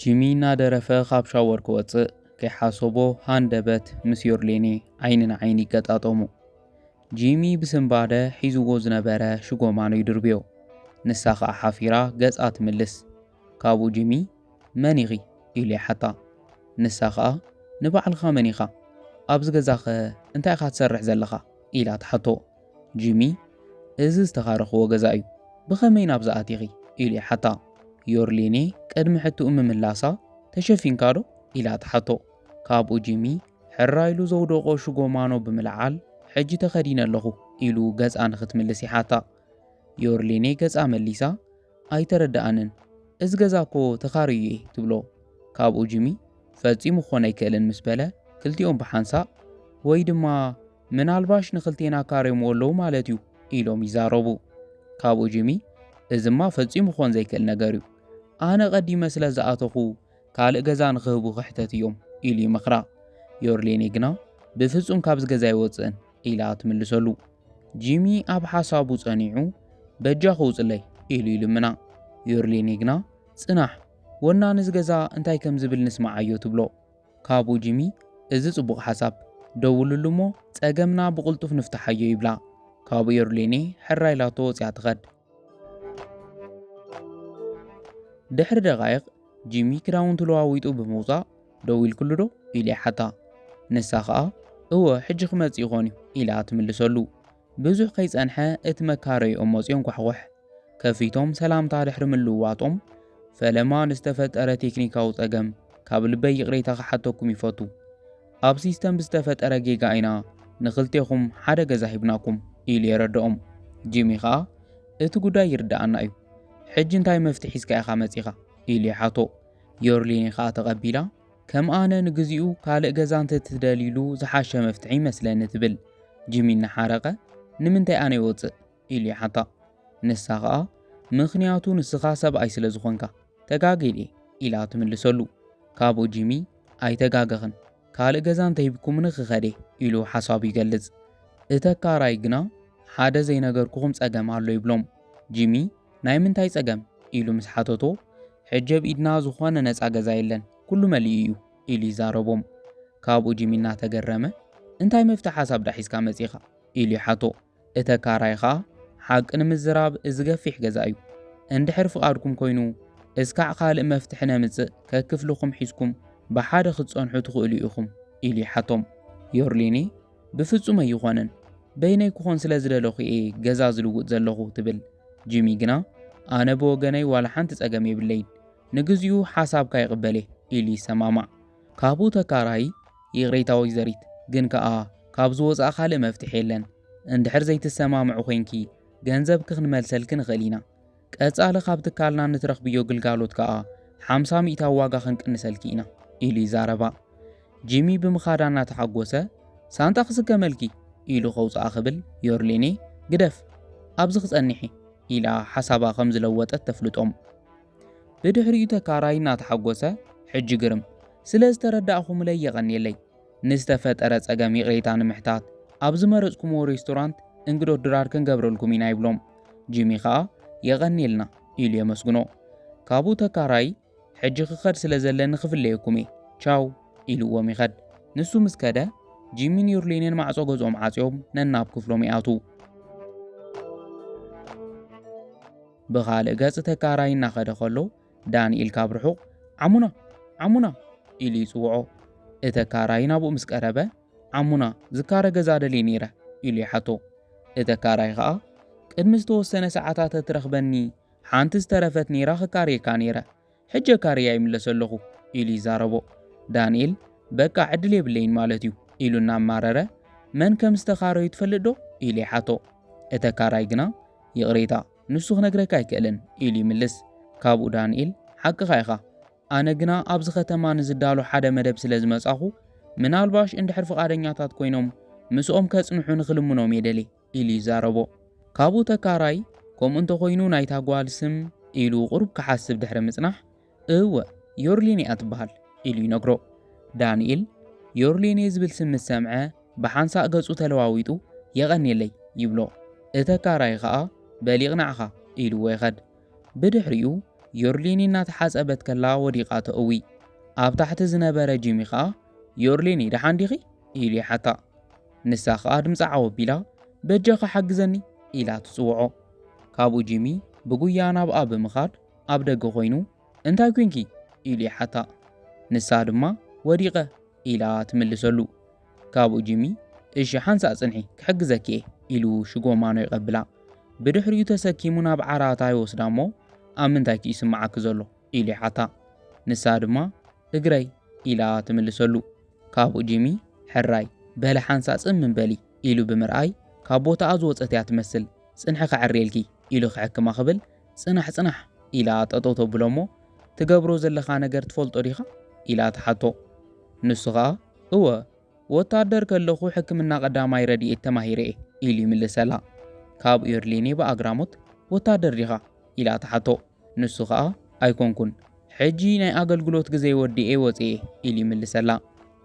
ጂሚ እናደረፈ ካብ ሻወር ክወጽእ ከይሓሰቦ ሃንደበት ምስ ዮርሌኔ ዓይኒ ንዓይኒ ይገጣጠሙ። ጂሚ ብስንባደ ሒዝዎ ዝነበረ ሽጎማኖ ይድርብዮ። ንሳ ኸኣ ሓፊራ ገጻ ትምልስ። ካብኡ ጂሚ "መን ኢኺ?" ኢሉ ይሓታ። ንሳ ኸኣ "ንባዕልኻ መን ኢኻ? ኣብዚ ገዛኸ እንታይ ኢኻ ትሰርሕ ዘለኻ?" ኢላ ትሓቶ። ጂሚ "እዚ ዝተኻረኽዎ ገዛ እዩ፣ ብኸመይ ናብዚ ኣቲኺ?" ኢሉ ይሓታ። ዮርሌኔ ቅድሚ ሕትኡ ምምላሳ "ተሸፊንካ ዶ?" ኢላ ትሓቶ። ካብኡ ጂሚ ሕራይ ኢሉ ዘውደቖ ሽጎማኖ ብምልዓል "ሕጂ ተኸዲነ ኣለኹ" ኢሉ ገጻ ንኽትምልስ ይሓታ። ዮርሌኔ ገጻ መሊሳ "ኣይተረድኣንን፣ እዚ ገዛ እኮ ተኻርዩ እየ" ትብሎ። ካብኡ ጂሚ "ፈጺሙ ክኾን ኣይክእልን" ምስ በለ ክልቲኦም ብሓንሳእ "ወይ ድማ ምናልባሽ ንኽልቴና ካርዮምዎ ኣለዉ ማለት እዩ" ኢሎም ይዛረቡ። ካብኡ ጂሚ "እዚማ ፈጺሙ ክኾን ዘይክእል ነገር እዩ፣ ኣነ ቀዲመ ስለ ዝኣተኹ ካልእ ገዛ ንኽህቡ ክሕተት እዮም" ኢሉ ይመኽራ። ዮርሌኔ ግና "ብፍጹም ካብዚ ገዛ ኣይወጽእን" ኢላ ትምልሰሉ። ጂሚ ኣብ ሓሳቡ ጸኒዑ "በጃኺ ውጽለይ" ኢሉ ይልምና። ዮርሌኔ ግና "ጽናሕ፣ ወናኒ እዚ ገዛ እንታይ ከም ዝብል ንስምዓዮ" ትብሎ። ካብኡ ጂሚ "እዚ ጽቡቕ ሓሳብ፣ ደውልሉ እሞ ጸገምና ብቕልጡፍ ንፍትሓዮ" ይብላ። ካብኡ ዮርሌኔ ሕራይ ኢላቶ ወጺኣ ትኸድ። ድሕሪ ደቓይቕ ጂሚ ክዳውንቱ ለዋዊጡ ብምውጻእ "ደዊልክሉ ዶ?" ኢሉ ይሓታ። ንሳ ኸኣ "እወ፣ ሕጂ ክመጽእ ይኾን እዩ" ኢላ ትምልሰሉ። ብዙሕ ከይጸንሐ እቲ መካረይኦም መጺኦም ኳሕኳሕ። ከፊቶም ሰላምታ ድሕሪ ምልውዋጦም "ፈለማ ንዝተፈጠረ ቴክኒካዊ ጸገም ካብ ልበይ ይቕሬታ ክሓተኩም ይፈቱ። ኣብ ሲስተም ብዝተፈጠረ ጌጋ ኢና ንኽልቴኹም ሓደ ገዛ ሂብናኩም" ኢሉ የረድኦም። ጂሚ ኸኣ "እቲ ጉዳይ ይርድኣና እዩ፣ ሕጂ እንታይ መፍትሒ ሒዝካ ኢኻ መጺኻ?" ኢሉ ይሓቶ። ዮርሌኔ ኸኣ ተቐቢላ "ከም ኣነ ንግዚኡ ካልእ ገዛ እንተትደልይሉ ዝሓሸ መፍትሒ ይመስለኒ" ትብል። ጂሚ እናሓረቐ "ንምንታይ ኣነ ይወጽእ?" ኢሉ ይሓታ። ንሳ ኸኣ "ምኽንያቱ ንስኻ ሰብኣይ ስለ ዝኾንካ፣ ተጋግየ ድየ?" ኢላ ትምልሰሉ። ካብኡ ጂሚ "ኣይተጋገኽን፣ ካልእ ገዛ እንተሂብኩምኒ ክኸድ እየ" ኢሉ ሓሳቡ ይገልጽ። እተካራይ ግና "ሓደ ዘይነገርኩኹም ጸገም ኣሎ" ይብሎም። ጂሚ "ናይ ምንታይ ጸገም?" ኢሉ ምስ ሓተቶ "ሕጂ ኣብ ኢድና ዝኾነ ነጻ ገዛ የለን፣ ኩሉ መሊኡ እዩ" ኢሉ ይዛረቦም። ካብኡ ጂሚ እናተገረመ "እንታይ መፍትሒ ሓሳብ ዳ ሒዝካ መጺኻ?" ኢሉ ይሓቶ። እተካራይ ኸኣ "ሓቂ ንምዝራብ እዚ ገፊሕ ገዛ እዩ፣ እንድሕር ፍቓድኩም ኮይኑ እስካዕ ካልእ መፍትሒ ነምጽእ፣ ከክፍልኹም ሒዝኩም ብሓደ ክትጸንሑ ትኽእሉ ኢኹም" ኢሉ ይሓቶም። ዮርሌኔ "ብፍጹም ኣይኾነን፣ በይነይ ክኾን ስለ ዝደለኹ እየ ገዛ ዝልውጥ ዘለኹ" ትብል። ጂሚ ግና "ኣነ ብወገነይ ዋላ ሓንቲ ጸገም የብለይን፣ ንግዚኡ ሓሳብካ ይቕበል እየ" ኢሉ ይሰማማዕ። ካብኡ ተካራይ "ይቕሬታ ወይዘሪት፣ ግን ከኣ ካብ ዝወጻእ ካልእ መፍትሒ የለን፣ እንድሕር ዘይትሰማምዑ ኮይንኪ ገንዘብኪ ክንመልሰልኪ ንኽእል ኢና፣ ቀጻሊ ካብ ትካልና ንትረኽብዮ ግልጋሎት ከኣ ሓምሳ ሚእታዊ ዋጋ ክንቅንሰልኪ ኢና" ኢሉ ይዛረባ። ጂሚ ብምኻዳ እናተሓጎሰ "ሳንጣ ክስከመልኪ" ኢሉ ከውጽኣ ክብል ዮርሌኔ "ግደፍ፣ ኣብዚ ክጸንሕ እየ" ኢላ ሓሳባ ከም ዝለወጠት ተፍልጦም። ብድሕሪኡ ተካራይ እናተሓጎሰ "ሕጂ ግርም፣ ስለ ዝተረዳእኹምለይ የቐንየለይ፣ ንዝተፈጠረ ጸገም ይቕሬታ ንምሕታት ኣብ ዝመረጽኩምዎ ሬስቶራንት እንግዶት ድራር ክንገብረልኩም ኢና" ይብሎም። ጂሚ ኸኣ "የቐንየልና" ኢሉ የመስግኖ። ካብኡ ተካራይ "ሕጂ ክኸድ ስለ ዘለኒ ክፍለየኩም እየ፣ ቻው" ኢልዎም ይኸድ። ንሱ ምስ ከደ ጂሚን ዩርሊንን ማዕጾ ገዝኦም ዓጽዮም ነናብ ክፍሎም ይኣትዉ። ብኻልእ ገጽ ተካራይ እናኸደ ከሎ ዳንኤል ካብ ርሑቕ "ዓሙና! ዓሙና!" ኢሉ ይጽውዖ። እቲ ተካራይ ናብኡ ምስ ቀረበ "ዓሙና፣ ዝካረ ገዛ ደልየ ነይረ" ኢሉ ይሓቶ። እቲ ተካራይ ኸኣ "ቅድሚ ዝተወሰነ ሰዓታት ተትረኽበኒ ሓንቲ ዝተረፈት ነይራ ክካርየካ ነይረ፣ ሕጂ ኣካርያ ይምለስ ኣለኹ" ኢሉ ይዛረቦ። ዳንኤል "በቃ ዕድል የብለይን ማለት እዩ" ኢሉ እናማረረ "መን ከም ዝተኻረዩ ትፈልጥ ዶ?" ኢሉ ይሓቶ። እቲ ተካራይ ግና "ይቕሬታ፣ ንሱ ክነግረካ ኣይክእልን" ኢሉ ይምልስ። ካብኡ ዳንኤል "ሓቅኻ ኢኻ፣ ኣነ ግና ኣብዚ ኸተማ ንዝዳሎ ሓደ መደብ ስለ ዝመጻኹ፣ ምናልባሽ እንድሕር ፍቓደኛታት ኮይኖም ምስኦም ከጽንሑ ንኽልምኖም እየ ደልየ" ኢሉ ይዛረቦ። ካብኡ ተካራይ "ከምኡ እንተኾይኑ ናይታ ጓል ስም?" ኢሉ ቁሩብ ክሓስብ ድሕሪ ምጽናሕ "እወ፣ ዮርሊን እያ ትበሃል" ኢሉ ይነግሮ። ዳንኤል "ዮርሊን እየ" ዝብል ስም ምስ ሰምዐ ብሓንሳእ ገጹ ተለዋዊጡ "የቐንየለይ" ይብሎ። እቲ ተካራይ ኸኣ "በል ይቕናዕኻ" ኢልዎ ይኸድ። ብድሕሪኡ ዮርሊኒ እናተሓጸበት ከላ ወዲቓ ተእዊ። ኣብ ታሕቲ ዝነበረ ጂሚ ኸኣ፣ "ዮርሊኒ፣ ደሓን ዲኺ?" ኢሉ ይሓታ። ንሳ ኸኣ ድምጻ ዓው ኣቢላ፣ "በጃኻ ሓግዘኒ!" ኢላ ትጽውዖ። ካብኡ ጂሚ ብጉያ ናብኣ ብምኻድ ኣብ ደገ ኮይኑ፣ "እንታይ ኮንኪ?" ኢሉ ይሓታ። ንሳ ድማ፣ "ወዲቐ" ኢላ ትምልሰሉ። ካብኡ ጂሚ፣ "እሺ፣ ሓንሳእ ጽንሒ፣ ክሕግዘኪ እየ" ኢሉ ሽጎማኖ ይቐብላ። ብድሕሪኡ ተሰኪሙ ናብ ዓራታ ይወስዳ እሞ፣ "ኣብ ምንታይ እዩ ዝስምዓኪ ዘሎ?" ኢሉ ይሓታ። ንሳ ድማ፣ "እግረይ" ኢላ ትምልሰሉ። ካብኡ ጂሚ፣ "ሕራይ፣ በሊ ሓንሳእ ጽምም በሊ" ኢሉ ብምርኣይ፣ ካብ ቦታኣ ዝወጸት እያ ትመስል። "ጽንሒ ከዐርየልኪ" ኢሉ ክሕክማ ክብል፣ "ጽናሕ፣ ጽናሕ" ኢላ ጠጠው ተብሎ እሞ፣ "ትገብሮ ዘለኻ ነገር ትፈልጦ ዲኻ?" ኢላ ትሓቶ። ንሱ ኸኣ፣ "እወ፣ ወታደር ከለኹ ሕክምና ቀዳማይ ረድኤት ተማሂረ እየ" ኢሉ ይምልሰላ። ካብ ዮርሊኔ ብኣግራሞት፣ "ወታደር ዲኻ?" ኢላ ትሓቶ። ንሱ ኸኣ፣ "ኣይኮንኩን፣ ሕጂ ናይ ኣገልግሎት ግዜ ወዲኤ ወጺኤ" ኢሉ ይምልሰላ።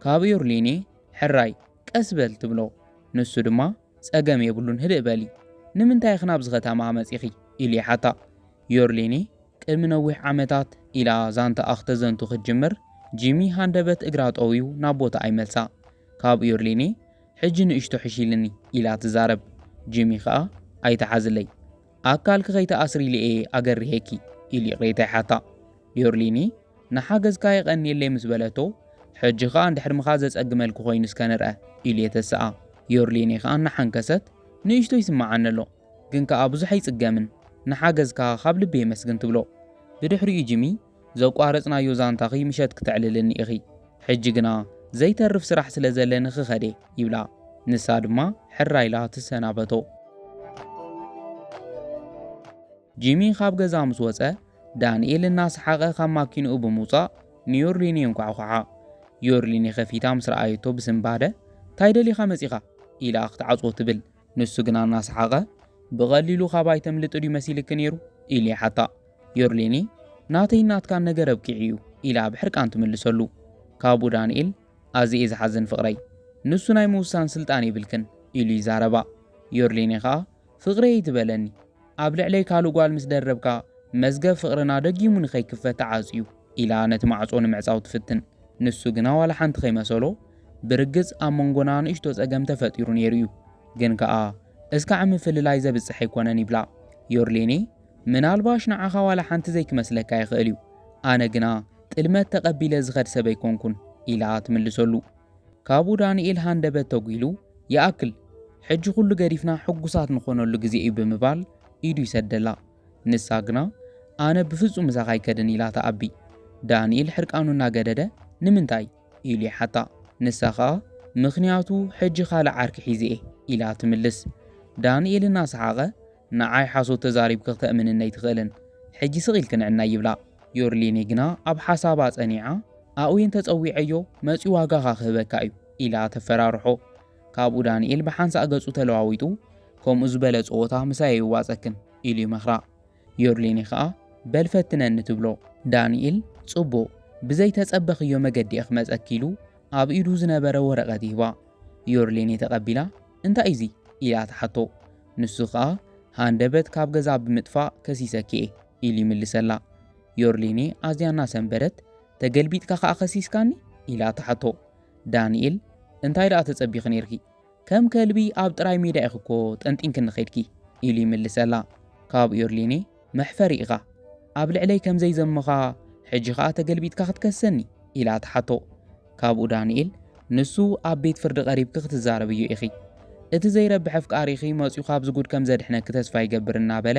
ካብ ዮርሊኔ፣ "ሕራይ፣ ቀስ በል" ትብሎ። ንሱ ድማ፣ "ጸገም የብሉን፣ ህድእ በሊ። ንምንታይ ኢኺ ናብዚ ከተማ መጺኺ?" ኢሉ ይሓታ። ዮርሊኔ፣ ቅድሚ ነዊሕ ዓመታት ኢላ ዛንታኣ ክተዘንቱ ክትጅምር፣ ጂሚ ሃንደበት እግራ ጠውዩ ናብ ቦታኣ ይመልሳ። ካብ ዮርሊኔ፣ "ሕጂ ንእሽቶ ሕሺልኒ" ኢላ ትዛረብ። ጂሚ ኸኣ፣ "ኣይትሓዝለይ፣ ኣካልኪ ከይትኣስሪ ኢለ እየ ኣገሪሄኪ" ኢሉ ይቕሬታ ይሓታ። ዮርሊኔ፣ "ንሓገዝካ የቐንየለይ" ምስ በለቶ፣ "ሕጂ ኸኣ እንድሕሪ ምኻ ዘጸግመልኪ ኮይኑ እስከ ንርአ" ኢሉ የተስኣ። ዮርሊኔ ኸኣ እናሓንከሰት፣ "ንእሽቶ ይስምዓኒ ኣሎ፣ ግን ከኣ ብዙሕ ኣይጽገምን። ንሓገዝካ ካብ ልቢ የመስግን" ትብሎ። ብድሕሪኡ ጂሚ፣ "ዘቋረጽናዮ ዛንታኺ ምሸት ክተዕልልኒ ኢኺ። ሕጂ ግና ዘይተርፍ ስራሕ ስለ ዘለኒ ክኸድ እየ" ይብላ። ንሳ ድማ ሕራይ ኢላ ትሰናበቶ። ጂሚ ካብ ገዛ ምስ ወጸ፣ ዳንኤል እናሰሓቐ ካብ ማኪንኡ ብምውጻእ ንዮርሊኒ የንኳዕኳዓ። ዮርሊኒ ከፊታ ምስ ረኣየቶ ብስንባደ፣ "ታይ ደሊኻ መጺኻ?" ኢላ ክትዓጽዎ ትብል። ንሱ ግና እናሰሓቐ፣ "ብቐሊሉ ካብ ኣይተምልጢ ድዩ መሲልኪ ነይሩ?" ኢሉ ይሓታ። ዮርሊኒ፣ "ናተይን ናትካን ነገር ኣብቂዑ እዩ" ኢላ ብሕርቃን ትምልሰሉ። ካብኡ ዳንኤል፣ "ኣዚ እዩ ዝሓዝን ፍቕረይ፣ ንሱ ናይ ምውሳን ስልጣን የብልክን" ኢሉ ይዛረባ። ዮርሊኒ ኸኣ፣ "ፍቕረይ ኣይትበለኒ፣ ኣብ ልዕለይ ካልእ ጓል ምስ ደረብካ፣ መዝገብ ፍቕርና ደጊሙ ንኸይክፈት ተዓጽዩ" ኢላ ነቲ ማዕጾ ንምዕጻው ትፍትን። ንሱ ግና ዋላ ሓንቲ ከይመሰሎ፣ "ብርግጽ ኣብ መንጎና ንእሽቶ ጸገም ተፈጢሩ ነይሩ እዩ፣ ግን ከኣ እስካዕ ምፍልላይ ዘብጽሕ ኣይኮነን" ይብላ። ዮርሌኔ፣ "ምናልባሽ ንዓኻ ዋላ ሓንቲ ዘይክመስለካ ይኽእል እዩ፣ ኣነ ግና ጥልመት ተቐቢለ ዝኸድ ሰብ ኣይኮንኩን" ኢላ ትምልሰሉ። ካብኡ ዳንኤል ሃንደበት ተጒሉ፣ "ይኣክል፣ ሕጂ ኩሉ ገዲፍና ሕጉሳት ንኾነሉ ግዜ እዩ" ብምባል ኢዱ ይሰደላ። ንሳ ግና፣ "ኣነ ብፍጹም ምሳኻ ኣይከድን" ኢላ ትኣቢ። ዳንኤል ሕርቃኑ እናገደደ፣ "ንምንታይ?" ኢሉ ይሓታ። ንሳ ኸኣ፣ "ምኽንያቱ ሕጂ ካልእ ዓርኪ ሒዘ እየ" ኢላ ትምልስ። ዳንኤል እናሰሓቐ፣ "ንዓይ ሓሶት ተዛሪብኪ ክተእምንኒ ኣይትኽእልን፣ ሕጂ ስቕ ኢልኪ ንዕናይ" ይብላ። ዮርሌኔ ግና ኣብ ሓሳባ ጸኒዓ፣ "ኣእዌን ተጸዊዐዮ መጺኡ ዋጋኻ ክህበካ እዩ" ኢላ ተፈራርሖ። ካብኡ ዳንኤል ብሓንሳእ ገጹ ተለዋዊጡ፣ "ከምኡ ዝበለ ጸወታ ምሳይ ኣይዋጸክን" ኢሉ ይመኽራ። ዮርሌኔ ኸኣ፣ "በል ፈትነኒ" ትብሎ። ዳንኤል፣ "ጽቡቕ፣ ብዘይተጸበኽዮ መገዲ እየ ክመጸኪ" ኢሉ ኣብ ኢዱ ዝነበረ ወረቐት ይህባ። ዮርሌኔ ተቐቢላ፣ "እንታይ እዚ?" ኢላ ትሓቶ። ንሱ ኸኣ፣ "ሃንደበት ካብ ገዛ ብምጥፋእ ከሲሰኪ እየ" ኢሉ ይምልሰላ። ዮርሌኔ ኣዝያ እናሰንበደት፣ "ተገልቢጥካ ኸኣ ከሲስካኒ?" ኢላ ትሓቶ። ዳንኤል፣ "እንታይ ደኣ ተጸቢኺ ኔርኪ? ከም ከልቢ ኣብ ጥራይ ሜዳ ኢኺ እኮ ጠንጢንክኒ ኸይድኪ" ኢሉ ይምልሰላ። ካብ ዮርሌኔ፣ "መሕፈሪ ኢኻ፣ ኣብ ልዕለይ ከም ዘይዘመኻ ሕጂ ኸኣ ተገልቢጥካ ክትከሰኒ?" ኢላ ትሓቶ። ካብኡ ዳንኤል፣ "ንሱ ኣብ ቤት ፍርዲ ቀሪብኪ ክትዛረብዮ ኢኺ። እቲ ዘይረብሕ ኣፍቃሪኺ መጺኡ ካብዚ ጉድ ከም ዘድሕነኪ ተስፋ ይገብር" እናበለ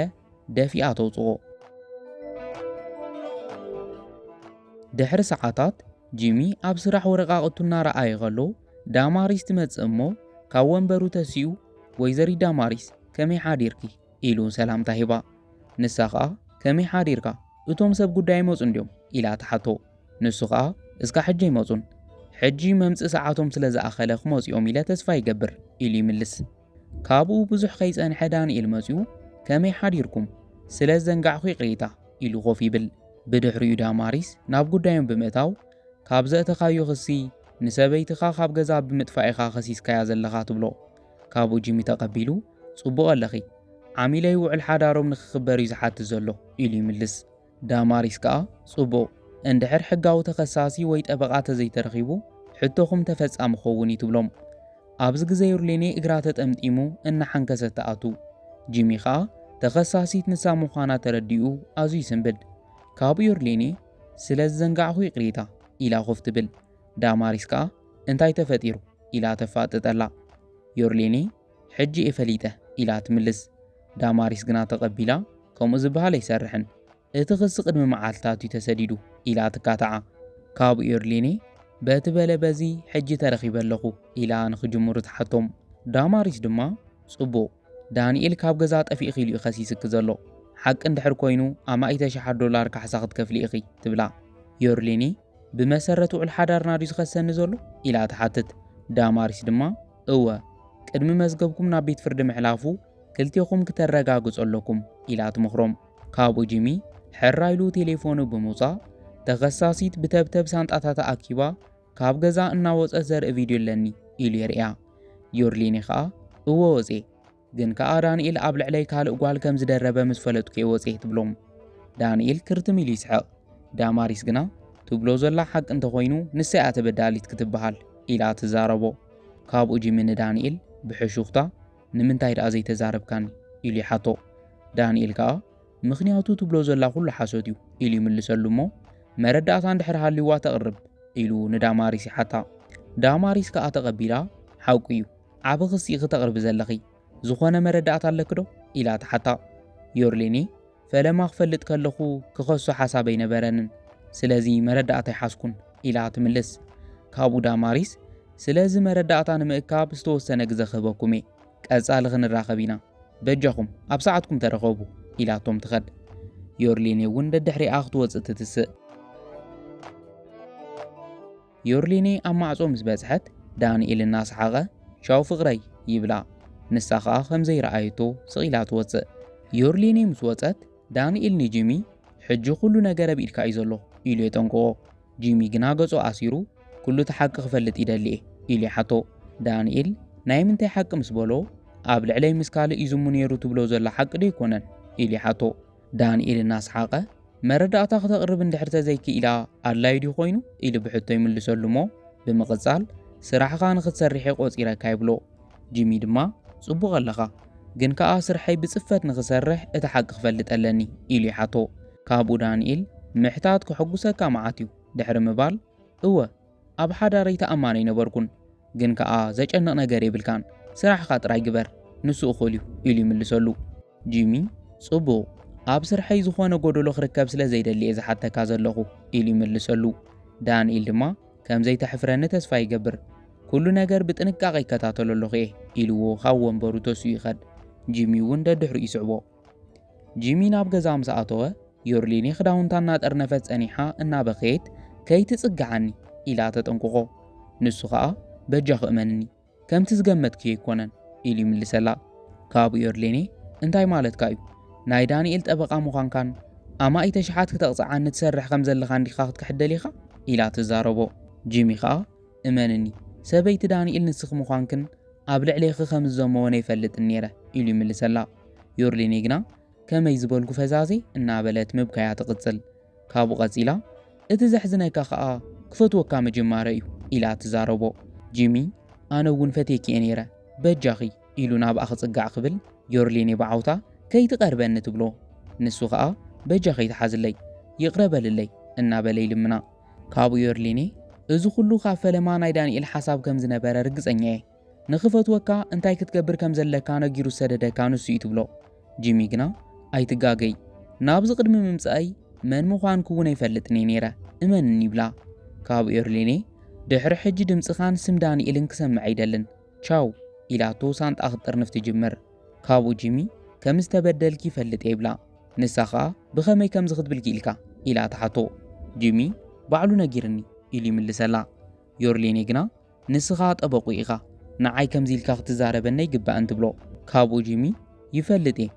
ደፊኣ ተውጽኦ። ድሕሪ ሰዓታት ጂሚ ኣብ ስራሕ ወረቓቕቱ እናረኣየ ኸሎ ዳማሪስ ትመጽእ እሞ ካብ ወንበሩ ተሲኡ፣ "ወይዘሪት ዳማሪስ፣ ከመይ ሓዲርኪ?" ኢሉ ሰላምታ ሂባ። ንሳ ኸኣ፣ "ከመይ ሓዲርካ? እቶም ሰብ ጉዳይ ኣይመጹን ድዮም?" ኢላ ትሓቶ። ንሱ ኸኣ፣ "እስካ ሕጂ ኣይመጹን፣ ሕጂ መምጽኢ ሰዓቶም ስለ ዝኣኸለ ክመጹ እዮም ኢለ ተስፋ ይገብር" ኢሉ ይምልስ። ካብኡ ብዙሕ ከይጸንሐ ዳንኤል መጺኡ፣ "ከመይ ሓዲርኩም? ስለ ዘንጋዕኩ ይቕሬታ" ኢሉ ኮፍ ይብል። ብድሕሪኡ ዳማሪስ ናብ ጉዳዮም ብምእታው፣ "ካብ ዘእተኻዮ ክሲ ንሰበይትኻ ካብ ገዛ ብምጥፋእ ኢኻ ከሲስካያ ዘለኻ" ትብሎ። ካብኡ ጂሚ ተቐቢሉ፣ "ጽቡቕ ኣለኺ፣ ዓሚለይ ውዕል ሓዳሮም ንኽኽበር እዩ ዝሓትት ዘሎ" ኢሉ ይምልስ። ዳማሪስ ከኣ ጽቡቕ፣ እንድሕር ሕጋዊ ተኸሳሲ ወይ ጠበቓ ተዘይተረኺቡ ሕቶኹም ተፈጻሚ ክኸውን እዩ ትብሎም። ኣብዚ ግዜ ዮርሌኔ እግራ ተጠምጢሙ እናሓንከሰት ትኣቱ። ጂሚ ከኣ ተኸሳሲት ንሳ ምዃና ተረዲኡ ኣዝዩ ይስንብድ። ካብኡ ዮርሌኔ ስለ ዝዘንጋዕኹ ይቕሬታ ኢላ ኮፍ ትብል። ዳማሪስ ከኣ እንታይ ተፈጢሩ ኢላ ተፋጥጠላ። ዮርሌኔ ሕጂ እየ ፈሊጠ ኢላ ትምልስ። ዳማሪስ ግና ተቐቢላ ከምኡ ዝበሃል ኣይሰርሕን፣ እቲ ክሲ ቅድሚ መዓልትታት እዩ ተሰዲዱ ኢላ ትካትዓ። ካብኡ ዮርሌኔ በቲ በለ በዚ ሕጂ ተረኺበ ኣለኹ ኢላ ንኽጅምሩ ትሓቶም። ዳማሪስ ድማ ጽቡቕ፣ ዳንኤል ካብ ገዛ ጠፊእኺ ኢሉ እዩ ከሲስኪ ዘሎ። ሓቂ እንድሕር ኮይኑ ኣማኢተ ሽሓት ዶላር ካሕሳ ክትከፍሊ ኢኺ ትብላ። ዮርሌኔ ብመሰረት ውዕል ሓዳርና ድዩ ዝኸሰኒ ዘሎ ኢላ ትሓትት። ዳማሪስ ድማ እወ፣ ቅድሚ መዝገብኩም ናብ ቤት ፍርዲ ምሕላፉ ክልቴኹም ክተረጋግጹ ኣለኩም ኢላ ትመኽሮም። ካብኡ ጂሚ ሕራ ኢሉ ቴሌፎኑ ብምውጻእ ተኸሳሲት ብተብተብ ሳንጣታታ ኣኪባ ካብ ገዛ እናወጸት ዘርኢ ቪድዮ ኣለኒ ኢሉ የርእያ። ዮርሌኔ ኸኣ እወ ወጽየ፣ ግን ከኣ ዳንኤል ኣብ ልዕለይ ካልእ ጓል ከም ዝደረበ ምስ ፈለጥኩ እየ ወጽየ ትብሎም። ዳንኤል ክርትም ኢሉ ይስሕቕ። ዳማሪስ ግና ትብሎ ዘላ ሓቂ እንተኾይኑ ንሳ እያ ተበዳሊት ክትበሃል ኢላ ትዛረቦ። ካብኡ ጂሚ ንዳንኤል ብሕሹኽታ ንምንታይ ደኣ ዘይተዛረብካኒ ኢሉ ይሓቶ። ዳንኤል ከኣ ምኽንያቱ ትብሎ ዘላ ኩሉ ሓሶት እዩ ኢሉ ይምልሰሉ እሞ መረዳእታ እንድሕር ሃልይዋ ተቕርብ ኢሉ ንዳማሪስ ይሓታ። ዳማሪስ ከኣ ተቐቢላ ሓቁ እዩ ዓቢ ክሲ ኢኺ ተቕርቢ ዘለኺ ዝኾነ መረዳእታ ኣለኪ ዶ ኢላ ትሓታ። ዮርሌኔ ፈለማ ክፈልጥ ከለኹ ክኸሶ ሓሳብ ኣይነበረንን ስለዚ መረዳእታ ኣይሓዝኩን ኢላ ትምልስ። ካብኡ ዳማሪስ ስለዚ መረዳእታ ንምእካብ ዝተወሰነ ግዘ ክህበኩም እየ ቀጻሊ ክንራኸብ ኢና በጃኹም ኣብ ሰዓትኩም ተረኸቡ ኢላቶም ትኸድ። ዮርሌኔ እውን ደድሕሪኣ ክትወጽእ ትትስእ። ዮርሌኔ ኣብ ማዕጾ ምስ በጽሐት ዳንኤል እናሰሓቐ ቻው ፍቕረይ ይብላ። ንሳ ኸኣ ከም ዘይረኣየቶ ስቕ ኢላ ትወጽእ። ዮርሌኔ ምስ ወጸት ዳንኤል ንጂሚ ሕጂ ኩሉ ነገር ኣብ ኢድካ እዩ ዘሎ ኢሉ የጠንቅቖ። ጂሚ ግና ገጹ ኣሲሩ ኩሉ እቲ ሓቂ ክፈልጥ ይደሊ እየ ኢሉ ይሓቶ። ዳንኤል ናይ ምንታይ ሓቂ ምስ በሎ ኣብ ልዕለይ ምስ ካልእ ይዝሙ ነይሩ ትብሎ ዘሎ ሓቂ ዶ ኣይኮነን ኢሉ ይሓቶ። ዳንኤል እናሰሓቐ መረዳእታ ክተቕርብ እንድሕር ተዘይክኢላ ኣድላዩ ድዩ ኮይኑ ኢሉ ብሕቶ ይምልሰሉ እሞ ብምቕጻል ስራሕኻ ንኽትሰርሕ እየ ቆጺረካ ይብሎ። ጂሚ ድማ ጽቡቕ ኣለኻ ግን ከኣ ስርሐይ ብጽፈት ንኽሰርሕ እቲ ሓቂ ክፈልጥ ኣለኒ ኢሉ ይሓቶ። ካብኡ ዳንኤል ምሕታት ከሐጉሰካ መዓት እዩ ድሕሪ ምባል እወ ኣብ ሓዳረይ ተኣማኒ ኣይነበርኩን ግን ከኣ ዘጨንቕ ነገር የብልካን ስራሕኻ ጥራይ ግበር ንሱ እኹል እዩ ኢሉ ይምልሰሉ። ጂሚ ጽቡቕ ኣብ ስርሐይ ዝኾነ ጎደሎ ክርከብ ስለ ዘይደሊ እየ ዝሓተካ ዘለኹ ኢሉ ይምልሰሉ። ዳንኤል ድማ ከም ዘይተሕፍረኒ ተስፋ ይገብር ኩሉ ነገር ብጥንቃቐ ይከታተሎ ኣለኹ እየ ኢልዎ ካብ ወንበሩ ተሲኡ ይኸድ። ጂሚ እውን ደድሕሪኡ ይስዕቦ። ጂሚ ናብ ገዛ ምስ ኣተወ ዮርሊኒ ክዳውንታ እናጠርነፈት ጸኒሓ እናበኸየት ከይትጽግዓኒ ኢላ ተጠንቅቖ። ንሱ ኸኣ በጃኺ እመንኒ ከምቲ ዝገመትክዮ ኣይኮነን ኢሉ ይምልሰላ። ካብኡ ዮርሌኔ እንታይ ማለትካ እዩ? ናይ ዳንኤል ጠበቓ ምዃንካን ኣማኢተ ሽሓት ክተቕጽዓኒ ትሰርሕ ከም ዘለኻ እንዲኻ ክትክሕድ ደሊኻ? ኢላ ትዛረቦ። ጂሚ ኸኣ እመንኒ ሰበይቲ ዳንኤል ንስኺ ምዃንክን ኣብ ልዕሌኺ ከም ዝዘመወን ኣይፈልጥን ነይረ ኢሉ ይምልሰላ። ዮርሌኔ ግና ከመይ ዝበልኩ ፈዛዜ እናበለት ምብካያ ትቕጽል። ካብኡ ቀጺላ እቲ ዘሕዝነካ ኸኣ ክፈትወካ ምጅማረ እዩ ኢላ ትዛረቦ። ጂሚ ኣነ እውን ፈትየኪ እየ ነይረ በጃኺ ኢሉ ናብኣ ክጽጋዕ ክብል ዮርሌኔ ብዓውታ ከይትቐርበኒ ትብሎ። ንሱ ኸኣ በጃኺ ይትሓዝለይ ይቕረ በልለይ እናበለ ይልምና። ካብኡ ዮርሌኔ እዚ ኩሉ ካብ ፈለማ ናይ ዳንኤል ሓሳብ ከም ዝነበረ ርግጸኛ እየ ንኽፈትወካ እንታይ ክትገብር ከም ዘለካ ነጊሩ ዝሰደደካ ንሱ እዩ ትብሎ። ጂሚ ግና ኣይትጋገይ ናብዚ ቅድሚ ምምጻእይ መን ምዃንኩ እውን ኣይፈልጥን እየ ነይረ እመንኒ ይብላ። ካብ ዮርሌኔ ድሕሪ ሕጂ ድምጽኻን ስም ዳንኤልን ክሰምዕ ኣይደልን ቻው ኢላቶ ሳንጣ ክትጥርንፍ ትጅምር። ካብኡ ጂሚ ከም ዝተበደልኪ ይፈልጥ እየ ይብላ። ንሳ ኸኣ ብኸመይ ከምዚ ክትብል ክኢልካ ኢላ ትሓቶ። ጂሚ ባዕሉ ነጊርኒ ኢሉ ይምልሰላ። ዮርሌኔ ግና ንስኻ ጠበቑ ኢኻ ንዓይ ከምዚ ኢልካ ክትዛረበኒ ኣይግባእን ትብሎ። ካብኡ ጂሚ ይፈልጥ እየ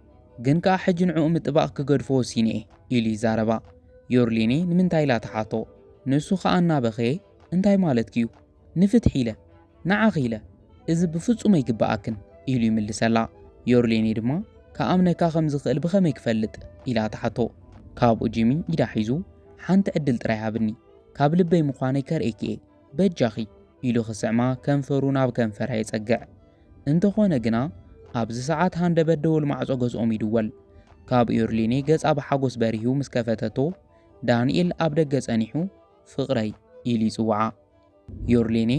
ግን ከኣ ሕጂ ንዕኡ ምጥባቕ ክገድፎ ወሲነ እየ ኢሉ ይዛረባ። ዮርሌኔ ንምንታይ ኢላ ትሓቶ። ንሱ ኸኣ እናበኸየ እንታይ ማለትኪ እዩ ንፍትሒ ኢለ ንዓኺ ኢለ እዚ ብፍጹም ኣይግባኣክን ኢሉ ይምልሰላ። ዮርሌኔ ድማ ክኣምነካ ከም ዝኽእል ብኸመይ ክፈልጥ ኢላ ትሓቶ። ካብኡ ጂሚ ኢዳ ሒዙ፣ ሓንቲ ዕድል ጥራይ ሃብኒ፣ ካብ ልበይ ምዃነይ ከርእየኪ እየ፣ በጃኺ፣ ኢሉ ክስዕማ ከንፈሩ ናብ ከንፈራ የጸግዕ። እንተኾነ ግና ኣብዚ ሰዓት ሃንደበት ደወል ማዕጾ ገዝኦም ይድወል። ካብ ዮርሊኔ ገጻ ብሓጎስ በሪሁ ምስ ከፈተቶ፣ ዳንኤል ኣብ ደገ ጸኒሑ፣ ፍቕረይ፣ ኢሉ ይጽውዓ። ዮርሌኔ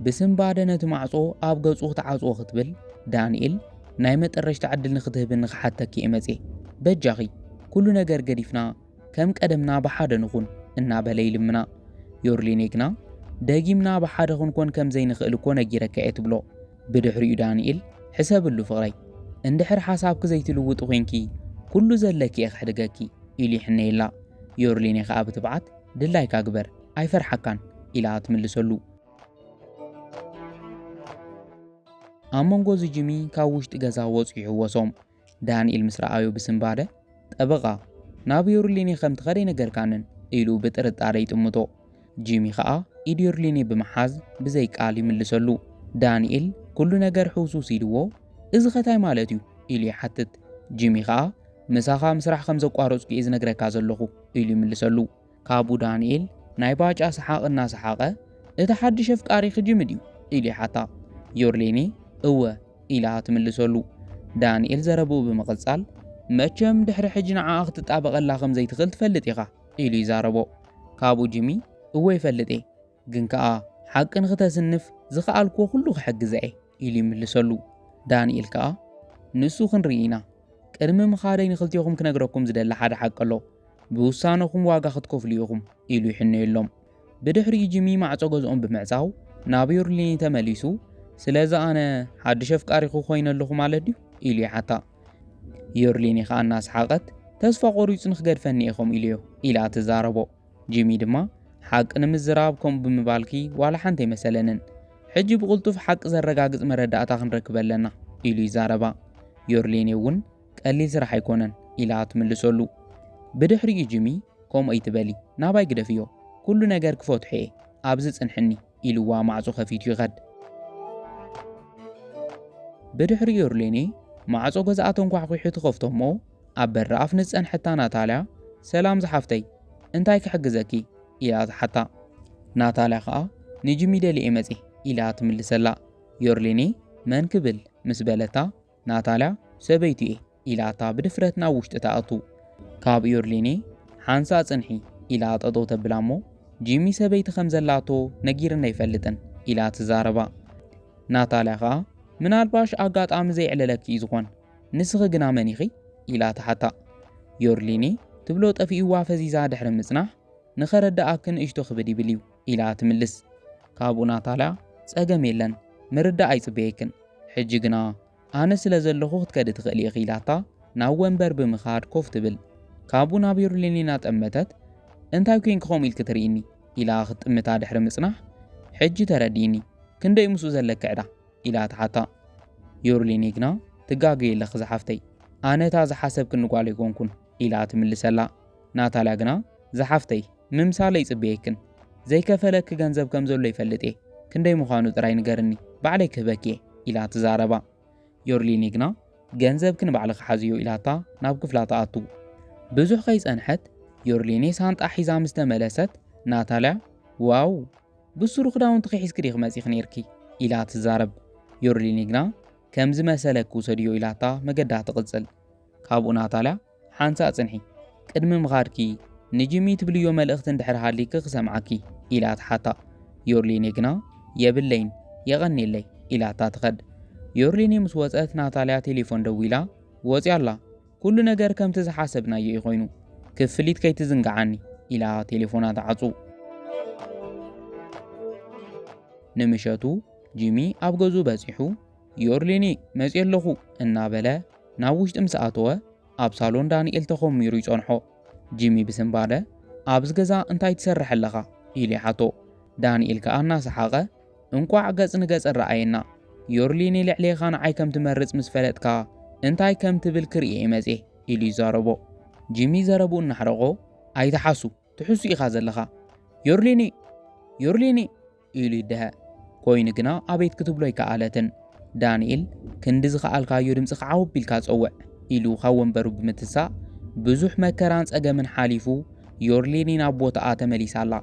ብስንባደ ነቲ ማዕጾ ኣብ ገጹ ክትዓጽዎ ክትብል፣ ዳንኤል፣ ናይ መጠረሽታ ዕድል ንክትህብኒ ክሓተኪ እየ መጽየ። በጃኺ፣ ኩሉ ነገር ገዲፍና ከም ቀደምና ብሓደ ንኹን፣ እናበለ ይልምና። ዮርሌኔ ግና፣ ደጊምና ብሓደ ክንኮን ከም ዘይንኽእል እኮ ነጊረካ እየ ትብሎ። ብድሕሪኡ ዳንኤል፣ ሕሰብሉ ፍቕረይ፣ እንድሕር ሓሳብኪ ዘይትልውጢ ኮንኪ፣ ኩሉ ዘለኪ እየ ክሕድገኪ፣ ኢሉ ይሕነየላ። ዮርሌኔ ከኣ ብትብዓት፣ ድላይካ ግበር፣ ኣይፈርሓካን፣ ኢላ ትምልሰሉ። ኣብ መንጎ እዚ ጂሚ ካብ ውሽጢ ገዛ ወጺኡ ይሕወሶም። ዳንኤል ምስ ረኣዮ ብስንባደ፣ ጠበቓ፣ ናብ ዮርሊኔ ከም ትኸደ ኣይነገርካንን፣ ኢሉ ብጥርጣረ ይጥምቶ። ጂሚ ኸኣ ኢድ ዮርሊኔ ብምሓዝ ብዘይ ቃል ይምልሰሉ። ዳንኤል ኩሉ ነገር ሕውስውስ ኢልዎ፣ እዚ ኸ ታይ ማለት እዩ? ኢሉ ይሓትት። ጂሚ ኸኣ ምሳኻ ምስራሕ ከም ዘቋረጽኩ እየ ዝነግረካ ዘለኹ፣ ኢሉ ይምልሰሉ። ካብኡ ዳንኤል ናይ ባጫ ሰሓቕ እናሰሓቐ፣ "እቲ ሓድሽ ኣፍቃሪኺ ጂሚ ድዩ?" ኢሉ ይሓታ። ዮርሌኒ፣ "እወ" ኢላ ትምልሰሉ። ዳንኤል ዘረብኡ ብምቕጻል፣ "መቸም ድሕሪ ሕጂ ንዓኣ ክትጣበቐላ ከም ዘይትኽእል ትፈልጥ ኢኻ" ኢሉ ይዛረቦ። ካብኡ ጂሚ፣ "እወ ይፈልጥ እየ፣ ግን ከኣ ሓቂ ንኽተስንፍ ዝኸኣልክዎ ኩሉ ክሕግዛ እየ" ኢሉ ይምልሰሉ። ዳንኤል ከኣ፣ "ንሱ ክንርኢ ኢና፣ ቅድሚ ምኻደይ ንኽልቴኹም ክነግረኩም ዝደሊ ሓደ ሓቂ ኣሎ፣ ብውሳነኹም ዋጋ ክትከፍሉ ኢኹም" ኢሉ ይሕነየሎም። ብድሕሪኡ ጂሚ ማዕጾ ገዝኦም ብምዕጻው ናብ ዮርሊኒ ተመሊሱ፣ "ስለዚ ኣነ ሓድሽ ኣፍቃሪኹ ኮይነ ኣለኹ ማለት ድዩ?" ኢሉ ይሓታ። ዮርሊኒ ከኣ እናሰሓቐት፣ "ተስፋ ቆሪጹ ንኽገድፈኒ ኢኹም ኢሉዮ" ኢላ ትዛረቦ። ጂሚ ድማ፣ "ሓቂ ንምዝራብ ከምኡ ብምባልኪ ዋላ ሓንቲ ኣይመሰለንን። ሕጂ ብቕልጡፍ ሓቂ ዘረጋግጽ መረዳእታ ክንረክብ ኣለና" ኢሉ ይዛረባ። ዮርሌኒ እውን፣ "ቀሊል ስራሕ ኣይኮነን" ኢላ ትምልሰሉ። ብድሕሪኡ ጂሚ፣ "ከምኡ ኣይትበሊ፣ ናባይ ግደፍዮ፣ ኩሉ ነገር ክፈትሖ እየ፣ ኣብዚ ጽንሕኒ" ኢልዋ ማዕጾ ከፊቱ ይኸድ። ብድሕሪኡ ዮርሌኒ ማዕጾ ገዛኣ ተንኳሕኲሑ ትኸፍቶ እሞ፣ ኣብ በሪ ኣፍ ንዝጸንሐታ ናታልያ፣ "ሰላም ዝሓፍተይ፣ እንታይ ክሕግዘኪ?" ኢላ ትሓታ። ናታልያ ኸኣ፣ "ንጂሚ ደልየ መጺ" ኢላ ትምልሰላ። ዮርሌኒ፣ "መን ክብል?" ምስ በለታ፣ ናታልያ፣ "ሰበይቱ እየ" ኢላታ ብድፍረት ናብ ውሽጢ ትኣቱ። ካብ ዮርሌኒ፣ "ሓንሳእ ጽንሒ" ኢላ ጠጠው ተብላ እሞ፣ "ጂሚ ሰበይቲ ከም ዘላቶ ነጊርኒ ኣይፈልጥን" ኢላ ትዛረባ። ናታልያ ኸኣ፣ "ምናልባሽ ኣጋጣሚ ዘየዕለለኪ እዩ ዝኾን፣ ንስኺ ግና መን ኢኺ?" ኢላ ትሓታ። ዮርሊኒ፣ ትብሎ ጠፊእዋ ፈዚዛ ድሕሪ ምጽናሕ፣ "ንኸረድኣኪ ንእሽቶ ክብድ ይብል እዩ" ኢላ ትምልስ። ካብኡ ናታልያ፣ "ጸገም የለን፣ ምርዳእ ኣይጽበየክን። ሕጂ ግና ኣነ ስለ ዘለኹ ክትከዲ ትኽእሊ ኢኺ" ኢላታ ናብ ወንበር ብምኻድ ኮፍ ትብል። ካብኡ ናብ ዮርሊኒ እናጠመተት፣ "እንታይ ኮንኪ ከምኡ ኢልኪ ትርእይኒ?" ኢላ ክትጥምታ ድሕሪ ምጽናሕ፣ "ሕጂ ተረዲእኒ፣ ክንደይ ምስኡ ዘለኪ ዕዳ?" ኢላ ትሓታ። ዮርሊኒ ግና፣ "ትጋገዪ ኣለኺ ዝሓፍተይ፣ ኣነ እታ ዝሓሰብክኒ ጓል ኣይኮንኩን" ኢላ ትምልሰላ። ናታልያ ግና፣ "ዝሓፍተይ፣ ምምሳል ኣይጽበየክን፣ ዘይከፈለኪ ገንዘብ ከም ዘሎ ይፈልጥ እየ፣ ክንደይ ምዃኑ ጥራይ ንገርኒ፣ ባዕለይ ክህበኪ እየ" ኢላ ትዛረባ። ዮርሊኒ ግና፣ "ገንዘብኪ ንባዕልኺ ሓዝዮ" ኢላታ ናብ ክፍላ ትኣቱ። ብዙሕ ከይጸንሐት፣ ዮርሊኒ ሳንጣ ሒዛ ምስ ተመለሰት፣ ናታልያ፣ "ዋው፣ ብሱሩ ክዳውንትኺ ሒዝኪ ዲኺ መጺኺ ኔርኪ?" ኢላ ትዛረብ። ዮርሊኒ ግና፣ "ከም ዝመሰለኪ ውሰድዮ" ኢላታ መገዳ ትቕጽል። ካብኡ ናታልያ፣ "ሓንሳእ ጽንሒ፣ ቅድሚ ምኻድኪ ንጂሚ ትብልዮ መልእኽቲ እንድሕር ሃሊኪ ክሰምዓኪ" ኢላ ትሓታ። ዮርሊኒ ግና፣ "የብለይን፣ የቐንየለይ" ኢላታ ትኸድ። ዮርሊኒ ምስ ወጸት ናታልያ ቴሌፎን ደዊላ፣ "ወጽያ ኣላ፣ ኩሉ ነገር ከምቲ ዝሓሰብናዮ እዩ ኮይኑ፣ ክፍሊት ከይትዝንግዓኒ" ኢላ ቴሌፎና ትዓጹ። ንምሸቱ ጂሚ ኣብ ገዝኡ በጺሑ፣ "ዮርሊኒ፣ መጺአ ኣለኹ" እናበለ ናብ ውሽጢ ምስ ኣተወ፣ ኣብ ሳሎን ዳንኤል ተኾሚሩ ይጸንሖ። ጂሚ ብስንባደ፣ "ኣብዚ ገዛ እንታይ ትሰርሕ ኣለኻ?" ኢሉ ይሓቶ። ዳንኤል ከኣ እናሰሓቐ፣ "እንቋዕ ገጽ ንገጽ ኣረኣየና። ዮርሊኒ ልዕሌኻ ንዓይ ከም ትመርጽ ምስ ፈለጥካ፣ እንታይ ከም ትብል ክርኢ እየ መጽየ" ኢሉ ይዛረቦ። ጂሚ ዘረብኡ እናሕረቖ፣ "ኣይትሓሱ፣ ትሕሱ ኢኻ ዘለኻ። ዮርሊኒ! ዮርሊኒ!" ኢሉ ይደሀ። ኮይኑ ግና ኣቤት ክትብሎ ኣይከኣለትን። ዳንኤል፣ "ክንዲ ዝኸኣልካዮ ድምጽኻ ዓው ኣቢልካ ጸውዕ" ኢሉ ካብ ወንበሩ ብምትሳእ፣ ብዙሕ መከራን ጸገምን ሓሊፉ ዮርሌኔ ናብ ቦታኣ ተመሊሳ ኣላ።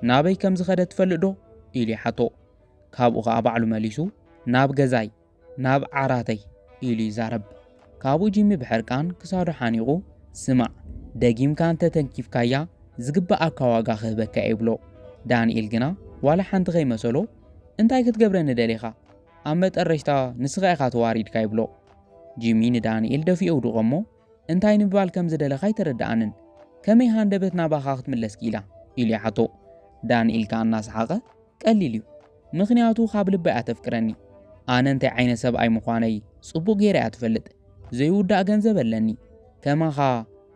ናበይ ከም ዝኸደት ትፈልጥ ዶ? ኢሉ ይሓቶ። ካብኡ ኸኣ ባዕሉ መሊሱ፣ ናብ ገዛይ፣ ናብ ዓራተይ ኢሉ ይዛረብ። ካብኡ ጂሚ ብሕርቃን ክሳዱ ሓኒቑ፣ ስማዕ፣ ደጊምካ እንተ ተንኪፍካያ ዝግብኣካ ዋጋ ክህበካ እየ ይብሎ። ዳንኤል ግና ዋላ ሓንቲ ከይመሰሎ፣ እንታይ ክትገብረኒ ደሊኻ? ኣብ መጠረሽታ ንስኻ ኢኻ ተዋሪድካ ይብሎ። ጂሚ ንዳንኤል ደፊኡ የውድቖ እሞ እንታይ ንምባል ከም ዝደለኻ ኣይተረድኣንን። ከመይ ሃንደበት ናባኻ ክትምለስ ክኢላ? ኢሉ ይሓቶ። ዳንኤል ከኣ እናሰሓቐ ቀሊል እዩ። ምኽንያቱ ካብ ልባ እያ ተፍቅረኒ። ኣነ እንታይ ዓይነት ሰብኣይ ምዃነይ ጽቡቕ ገይራ እያ ትፈልጥ። ዘይውዳእ ገንዘብ ኣለኒ። ከማኻ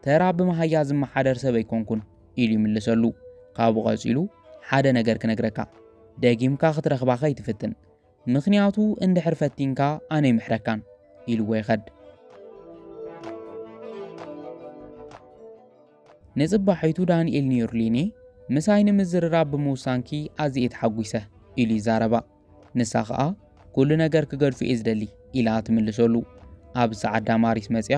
ተራ ብመሃያ ዝመሓደር ሰብ ኣይኮንኩን ኢሉ ይምልሰሉ። ካብኡ ቀጺሉ ሓደ ነገር ክነግረካ። ደጊምካ ክትረኽባ ከይትፍትን። ምኽንያቱ እንድሕር ፈቲንካ ኣነ ይምሕረካን ኢልዎ ይኸድ። ንጽባሒቱ ዳንኤል ንዮርሊኔ ምሳይ ንምዝርራብ ብምውሳንኪ ኣዝየ ተሓጒሰ ኢሉ ይዛረባ። ንሳ ኸኣ ኩሉ ነገር ክገድፎ እየ ዝደሊ ኢላ ትምልሰሉ። ኣብ ሰዓት ዳማሪስ መጽያ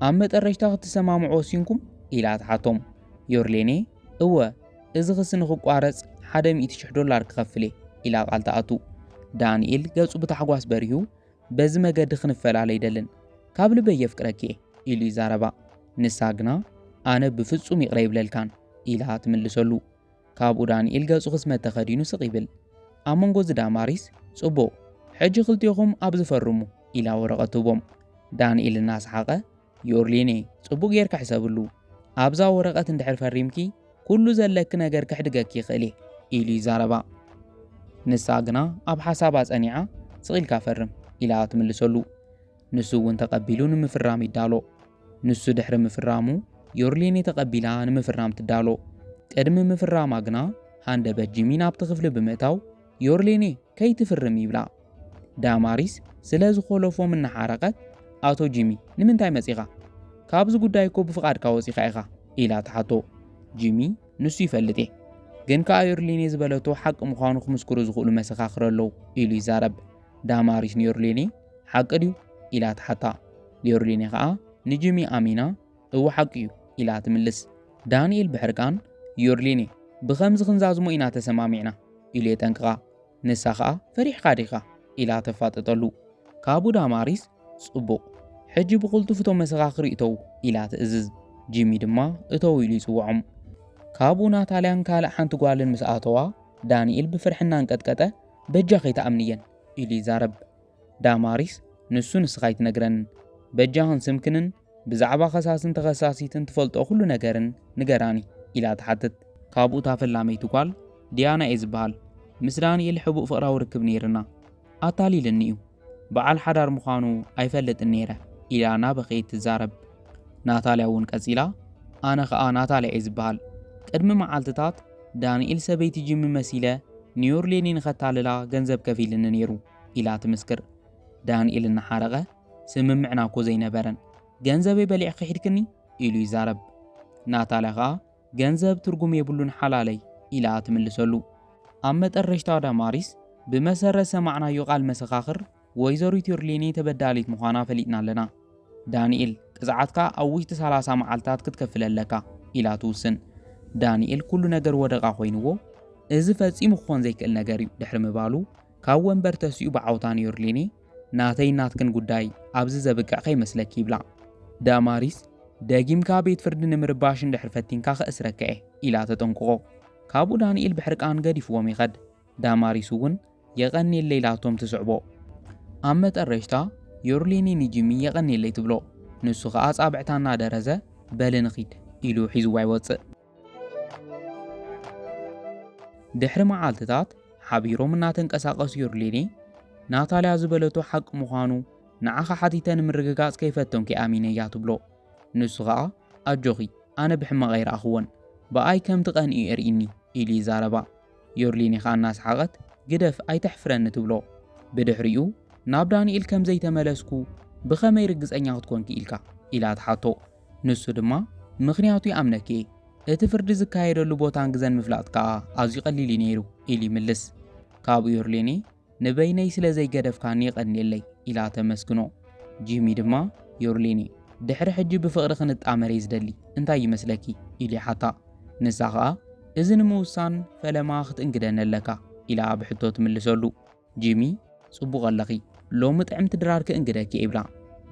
ኣብ መጠረሽታ ክትሰማምዑ ወሲንኩም ኢላ ትሓቶም። ዮርሌኔ እወ፣ እዚ ክሲ ንኽቋረጽ ሓደ ሚእቲ ሽሕ ዶላር ክኸፍል እየ ኢላ ቃል ትኣቱ። ዳንኤል ገጹ ብታሕጓስ በሪሁ በዚ መገዲ ክንፈላለ ኣይደልን፣ ካብ ልበይ የፍቅረኪ እየ ኢሉ ይዛረባ። ንሳ ግና ኣነ ብፍጹም ይቕረ ይብለልካን ኢላ ትምልሰሉ። ካብኡ ዳንኤል ገጹ ክስመት ተኸዲኑ ስቕ ይብል። ኣብ መንጎ እዚ ዳማሪስ ጽቡቕ፣ ሕጂ ክልቲኹም ኣብዚ ፈርሙ ኢላ ወረቐት ትህቦም። ዳንኤል እናሰሓቐ ዮርሊኔ ጽቡቕ ጌርካ ሕሰብሉ፣ ኣብዛ ወረቐት እንድሕር ፈሪምኪ ኩሉ ዘለኪ ነገር ክሕድገኪ ይኽእል እየ ኢሉ ይዛረባ። ንሳ ግና ኣብ ሓሳባ ጸኒዓ ስቕ ኢልካ ፈርም ኢላ ትምልሰሉ። ንሱ እውን ተቐቢሉ ንምፍራም ይዳሎ። ንሱ ድሕሪ ምፍራሙ ዮርሌኔ ተቐቢላ ንምፍራም ትዳሎ። ቅድሚ ምፍራማ ግና ሃንደበት ጂሚ ናብቲ ክፍሊ ብምእታው ዮርሌኔ ከይትፍርም ይብላ። ዳማሪስ ስለ ዝኾለፎም እናሓረቐት ኣቶ ጂሚ ንምንታይ መጺኻ? ካብዚ ጉዳይ እኮ ብፍቓድካ ወጺኻ ኢኻ ኢላ ትሓቶ። ጂሚ ንሱ ይፈልጥ እየ፣ ግን ከኣ ዮርሌኔ ዝበለቶ ሓቂ ምዃኑ ክምስክሩ ዝኽእሉ መሰኻኽር ኣለዉ ኢሉ ይዛረብ። ዳማሪስ ንዮርሌኔ ሓቂ ድዩ ኢላ ትሓታ። ዮርሌኔ ከኣ ንጂሚ ኣሚና እወ ሓቂ እዩ ኢላ ትምልስ። ዳንኤል ብሕርቃን ዮርሌኔ ብኸምዚ ክንዛዝሞ ኢና ተሰማሚዕና ኢሉ የጠንቅቓ። ንሳ ኸኣ ፈሪሕኻ ዲኻ ኢላ ተፋጥጠሉ። ካብኡ ዳማሪስ ጽቡቕ፣ ሕጂ ብቕልጡፍ እቶም መሰኻኽር ይእተዉ ኢላ ትእዝዝ። ጂሚ ድማ እተዉ ኢሉ ይጽውዖም። ካብኡ ናታልያን ካልእ ሓንቲ ጓልን ምስ ኣተዋ ዳንኤል ብፍርሒ እናንቀጥቀጠ በጃ ከይትኣምንየን ኢሉ ይዛረብ። ዳማሪስ ንሱ ንስኻ ኣይትነግረንን፣ በጃኽን ስምክንን ብዛዕባ ኸሳስን ተኸሳሲትን ትፈልጦ ኩሉ ነገርን ንገራኒ ኢላ ትሓትት። ካብኡ እታ ፈላመይቲ ጓል ዲያና እየ ዝበሃል፣ ምስ ዳንኤል ሕቡእ ፍቕራዊ ርክብ ነይርና፣ ኣታሊልኒ እዩ፣ በዓል ሓዳር ምዃኑ ኣይፈልጥን ነይረ ኢላ እናበኸየት ትዛረብ። ናታልያ እውን ቀጺላ ኣነ ኸኣ ናታልያ እየ ዝበሃል፣ ቅድሚ መዓልትታት ዳንኤል ሰበይቲ ጂሚ መሲለ ንዮርሌኒ ንኸታልላ ገንዘብ ከፊልኒ ነይሩ ኢላ ትምስክር። ዳንኤል እናሓረቐ ስምምዕና እኮ ዘይነበረን፣ ገንዘበይ በሊዕኪ ሒድክኒ ኢሉ ይዛረብ። ናታልያ ኸኣ ገንዘብ ትርጉም የብሉን ሓላለይ ኢላ ትምልሰሉ። ኣብ መጠረሽታ ዳማሪስ ብመሰረት ሰማዕናዮ ቃል መሰኻኽር ወይዘሪት ዮርሌኒ ተበዳሊት ምዃና ፈሊጥና ኣለና። ዳንኤል ቅጽዓትካ ኣብ ውሽጢ ሰላሳ መዓልታት ክትከፍል ኣለካ ኢላ ትውስን። ዳንኤል ኩሉ ነገር ወደቓ ኮይንዎ እዚ ፈጺሙ ክኾን ዘይክእል ነገር እዩ ድሕሪ ምባሉ ካብ ወንበር ተሲኡ ብዓውታ ንዮርሌኒ ናተይ ናትክን ጉዳይ ኣብዚ ዘብቅዕ ከይመስለኪ ይብላ። ዳማሪስ ደጊምካ ቤት ፍርዲ ንምርባሽ እንድሕር ፈቲንካ ከእስረካ እየ ኢላ ተጠንቅቖ። ካብኡ ዳንኤል ብሕርቃን ገዲፍዎም ይኸድ። ዳማሪስ እውን የቐንየለይ ኢላቶም ትስዕቦ። ኣብ መጠረሽታ ዮርሌኒ ንጂሚ የቐንየለይ ትብሎ። ንሱ ኸኣ ጻብዕታ እናደረዘ በሊ ንኺድ ኢሉ ሒዝዋ ይወጽእ። ድሕሪ መዓልትታት ሓቢሮም እናተንቀሳቐሱ ዮርሌኒ ናታልያ ዝበለቶ ሓቂ ምዃኑ ንዓኻ ሓቲተ ንምርግጋጽ ከይፈተንኩ ኣሚነያ ትብሎ። ንሱ ኸኣ ኣጆኺ ኣነ ብሕማቕ ኣይረኣኽዎን ብኣይ ከም ትቐንኢ የርእይኒ ኢሉ ይዛረባ። ዮርሌኒ ኸኣ እናሰሓቐት ግደፍ ኣይተሕፍረኒ ትብሎ። ብድሕሪኡ ናብ ዳንኤል ከም ዘይተመለስኩ ብኸመይ ርግጸኛ ክትኮን ክኢልካ ኢላ ትሓቶ። ንሱ ድማ ምኽንያቱ ይኣምነኪ እየ፣ እቲ ፍርዲ ዝካየደሉ ቦታን ግዘን ምፍላጥ ከኣ ኣዝዩ ቀሊል እዩ ነይሩ ኢሉ ይምልስ። ካብኡ ዮርሌኒ ንበይነይ ስለ ዘይገደፍካኒ የቐንየለይ ኢላ ተመስግኖ። ጂሚ ድማ ዮርሌኒ ድሕሪ ሕጂ ብፍቕሪ ክንጣመር እየ ዝደሊ፣ እንታይ ይመስለኪ? ኢሉ ይሓታ። ንሳ ኸኣ፣ እዚ ንምውሳን ፈለማ ክትእንግደኒ ኣለካ፣ ኢላ ብሕቶ ትምልሰሉ። ጂሚ፣ ጽቡቕ ኣለኺ፣ ሎሚ ጥዕምቲ ድራር ክእንግደኪ እየ፣ ይብላ።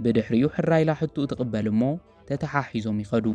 ብድሕሪኡ ሕራይ ኢላ ሕቶኡ ትቕበል እሞ ተተሓሒዞም ይኸዱ።